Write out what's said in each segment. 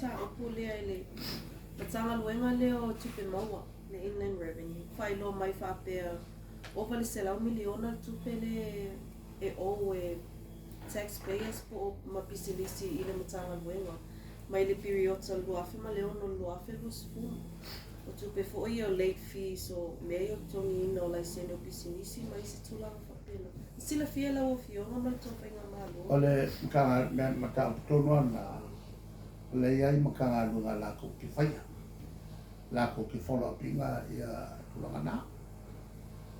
mataupu lea i le Matagaluega lea o Tupe Maua, le Inland Revenue, faailoa mai faapea ova le $100 miliona le tupe lea e owe e tax payers po o ma pisinisi i le Matagaluega mai le piriota o le 2006 i le 2020. O tupe foi ia o late fees o mea ia o totogiina o laisene o pisinisi ma isi tulaga faapena. E silafia e lau Afioga ma le tou Faigamalo. O le mataupu tonu lava lena, o lea e i ai Matagaluega latou te faia, latou te follow up ina ia tulaga na.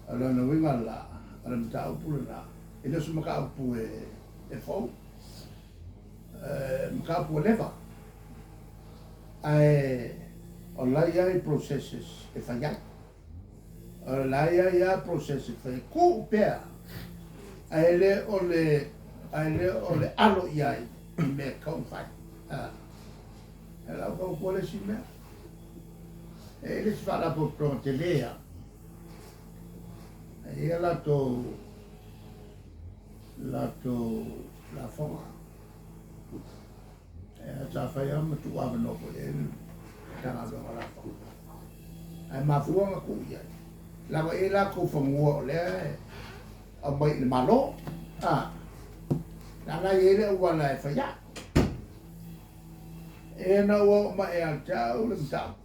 O lona uiga la, o le mataupu lena, e le o se mataupu e fou, e mataupu ua leva, ae o la e i ai processes e fai ai. O la e i ai lava process e fai ai, tuu pea, ae le o le, ae le o le alo i ai i mea e tatau ona fai. E lau fautua le isi mea, e i ai le isi faalapotopotoga tele lava, e i ai latou, latou lafoga. Sa fai lava ma tuu avanoa foi i ai le Matagaluega o Lafoga. Ae mafua ona tuu i ai, leaga e i ai latou fanua o lea e aumai i le Malo, a, leaga e i ai le auala e fai ai. Ina ua oo mai ia te au le mataupu,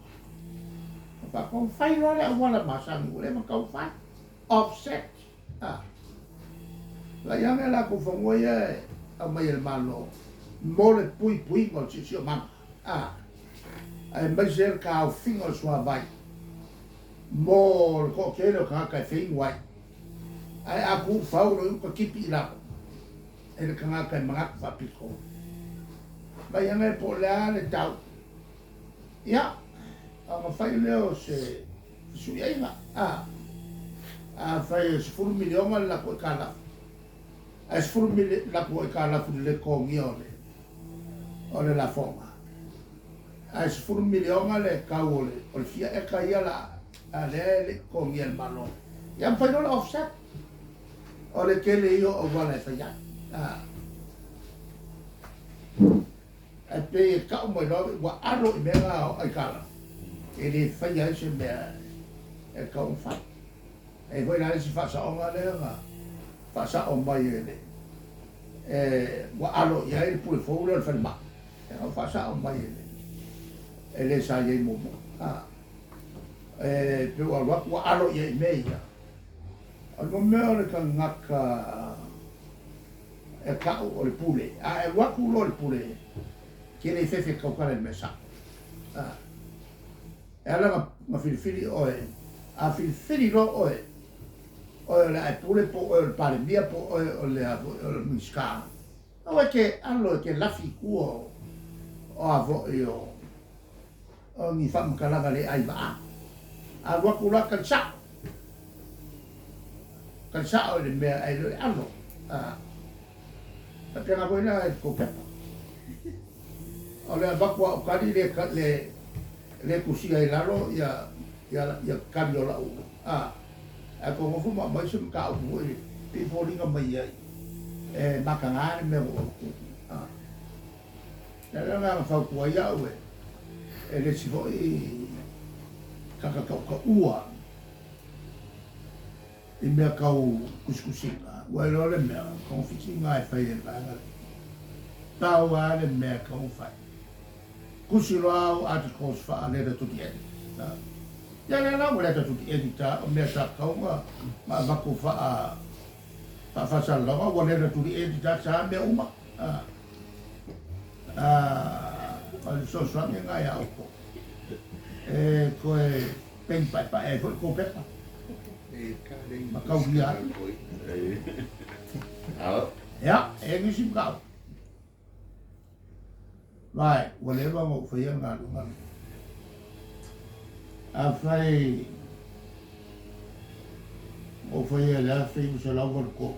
na faapea, fai loa le auala masani ua leva ona tatau ona fai, offset. A lai ane latou fanua ia e aumai e le Malo mo le puipuiga o le siosiomaga, a, aemaise le taofiga o le suavai mo le toatele o tagata e feinu ai. Ae a tuufau loa i uta tipi i lalo e le tagata e manatu faapito mai ane po o le a le tau, ia, ona fai lea o se fesuiaiga. A, afai e $10 miliona le latou aitalafu, ae 10 le latou aitalafu i le le totogia o le, o le lafoga, ae $10 miliona le tau o le, o le fia eka ia la, a lea e le i totogia e le Malo, ia ma fai loa le offset. O le tele ia o auala e fai ai. A. Ae pei e tau mai loa ua alo i mea na o aitalafu, e le faia ai se mea e tatau ona fai. E i ai foi la le isi faasaoga lea na faasao mai e le e ua alo i ai le pule fou lea o le falemai, e na faasao mai e le e le sa i ai muamua. A, e pei ua alu atu ua alo i ai i mea ia. O le mea o le tagata E tau o le pule. A e alu atu loa i le pule, e te le fefe e tautala i le mea sao. E ala ona filifili oe, a filifili loa oe, oe o le aepule po o oe o le Palemia po o oe o le a foi o le Minisita, aua e te alo e te lafi i tua o a foi o o ni faamatalaga le ai vaa. A alu atu la tali sao. Tali sao i le mea ae le o le alo. A faapena foi la i le tou pepa. O le avatu a o tali le le le tusia i lalo ia ia ia tali o lau a ae tou nofo ma aumai se mataupu foi pei e foliga mai ai e mataga le mea ua ou avatua. A. O le ala lena na fautua ai au e le isi foi tagata tautaua i mea tau tusitusiga, ua iloa le mea, o togafitiga e fai e le vaega lea. Pau lava le mea e tatau ona fai, tusi loa au articles faa-letter to the editor. Ia lea la ua letter to the editor, o mea sa tatau ona avatu faa faafaasalalau, ua letter to the editor sa mea uma. O le fesoasoani lena ia outou e toe peni paepae ai foi tou pepa ma taulia ai. Ia, e i ai nisi mataupu? Vai, ua leva ona ou faia le galuega lenei. Afai ua ou faia i le 1983,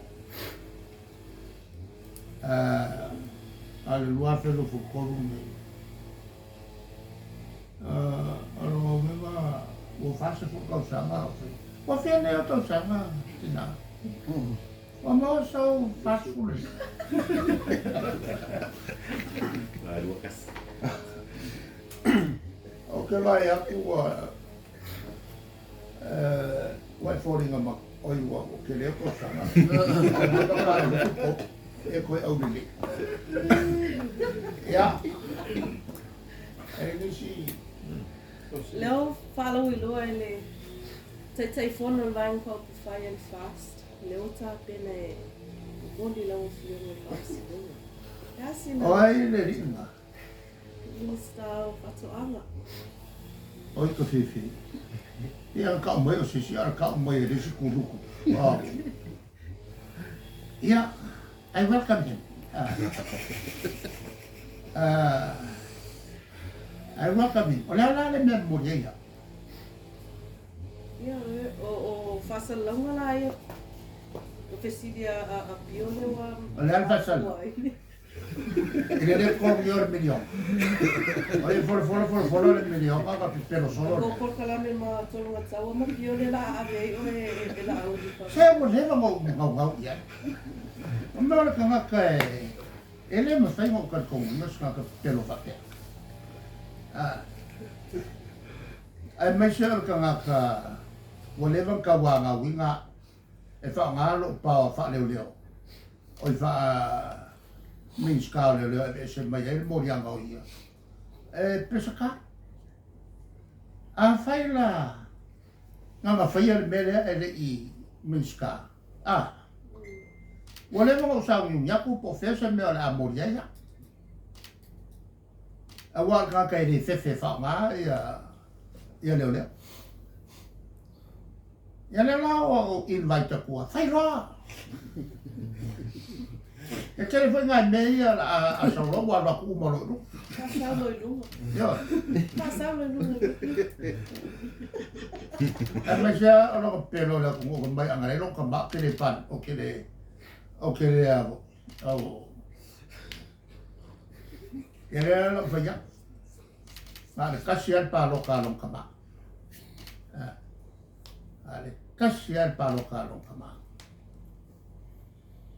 a o le 2023 lenei, o lona uiga ua 40 tausaga o faia. Ua fia nei ou tausaga, tina? Ua maua sou 45. te vaai atu ua ua e foliga mai oi ua tele ou tausaga. E koe aulelei. Ia. E nisi Lea ua faalauiloa e le Taitaifono o le Vaega Faaupufai a le FAST, lea ua tapena e momoli lau Afioga i le Faamasinoga. E a sina. O ai le alii lena? Minista o Faatoaga. Oi ka fiafia. Ia na tau mai o se isi a na tau mai e le isi kuluku. Oh. Ia, I welcome him. I welcome him. O le a la le mea momoli ai au? Ia, o faasalalauga la ia, o fesili a Pio lea ua... O le a le faasalalau? I le le totogi o le miliona. O le folafola folafola le miliona ona pepelo solo lea. O polokalame ma Tologataua ma Pio lea la a ave ai oe e Laauli. Se ua leva ona ou gaugau i ai. O mea o le tagata e le mafai ona ou talitonuina se tagata pepelo faapea. Aemaise o le tagata ua leva ona tauanauina au e faaaoga lou power faaleoleo oi faa Minisita o Leoleo e aveese mai ai le moliaga o ia e Peseta. Afai la na ona faia le mea lea e le i Minisita, a ua leva ona ou sauniuni atu po o fea se mea o le a moli ai au. Aua o le tagata e le fefe e faaaoga ia leoleo. Ia lea la ua ou invite atu ai, fai loa. E tele foi nai mea ia a sau loa ua alu atu uma loa i luga. Faasau loa i luga. Ioe. Faasau loa i luga. Aemaise lava o lona pepelo i le atunuu fai mai ana leai lona tama ou te le pan, ou te le, ou te le a foi, au. Ia lea la ou fai atu. Na o le tasi lava le palota a lona tama. Na o le tasi lava le palota a lona tama.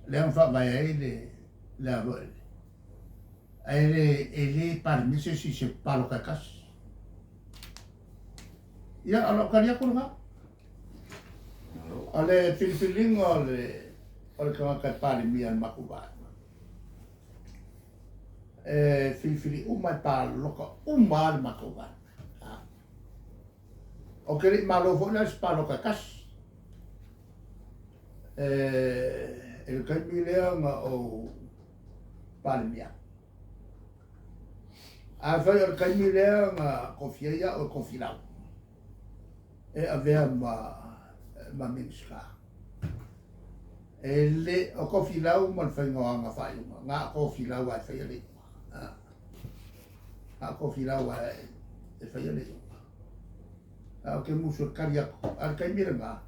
Lea na faavae ai le le a foi ae le e le Palemia se isi i se palota e tasi. Ia, o lau tali atu lena. O le filifiliga o le o le tagata e Palemia i le matou vaega, e filifili uma e palota uma lava le matou vaega. Ou te le i malo foi la i se palota e tasi. I le taimi lea na ou Palemia. Afai o le taimi lea na tofi ai au e Tofilau e avea ma Minisita. E le o Tofilau ma le faiga o ana faaiuga, na o Tofilau lava e faia le iuga. Na o Tofilau lava e faia le iuga. Ae ou te musu e tali atu, a o le taimi lena,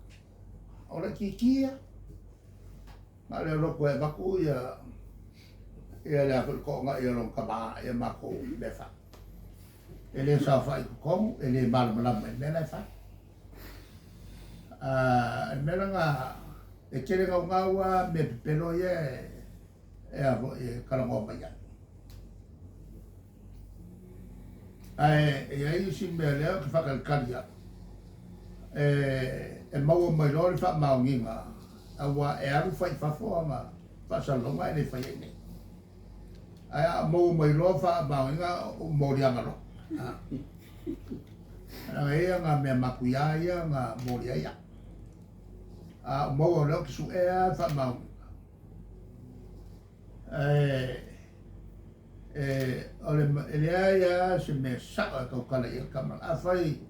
o laitiiti ia. Na o le alu atu e avatu ia ia le a foi toonai o lona tama ia matou mea fai. E le saofai i totonu, e le malamalama i le mea la e fai. A le mea lena e tele naunau lava mea pepelo ia e a foi e talanoa mai ai. Ae e i ai isi mea lea ou te faatalitali au e maua mai loa le faamaoniga aua e alu fai i fafo ana faasalalauga ae le faia i inei. Ae a maua mai loa faamaoniga ou moliaga loa. Leaga e i ai ana mea matuia ia na moli ai au. A ou maua lea ou te suea lava le faamaoniga. Ae o le, e leai lava se mea sao e tautala i ai le tama. Afai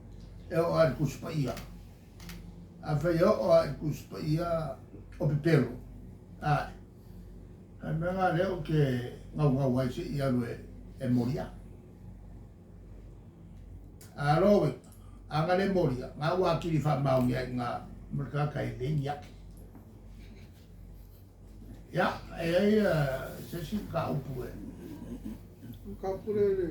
e oo lava i le Tusi Paia, afai e oo lava i le Tusi Paia o pepelo, ae, o le mea lena lea ou te naunau ai se i alu e molia. A lou uiga, a na le molia, na ua atili faamaonia ai i ina ma le tagata e leai ni ake. Ia, e i ai se isi mataupu e... Mataupu lea i le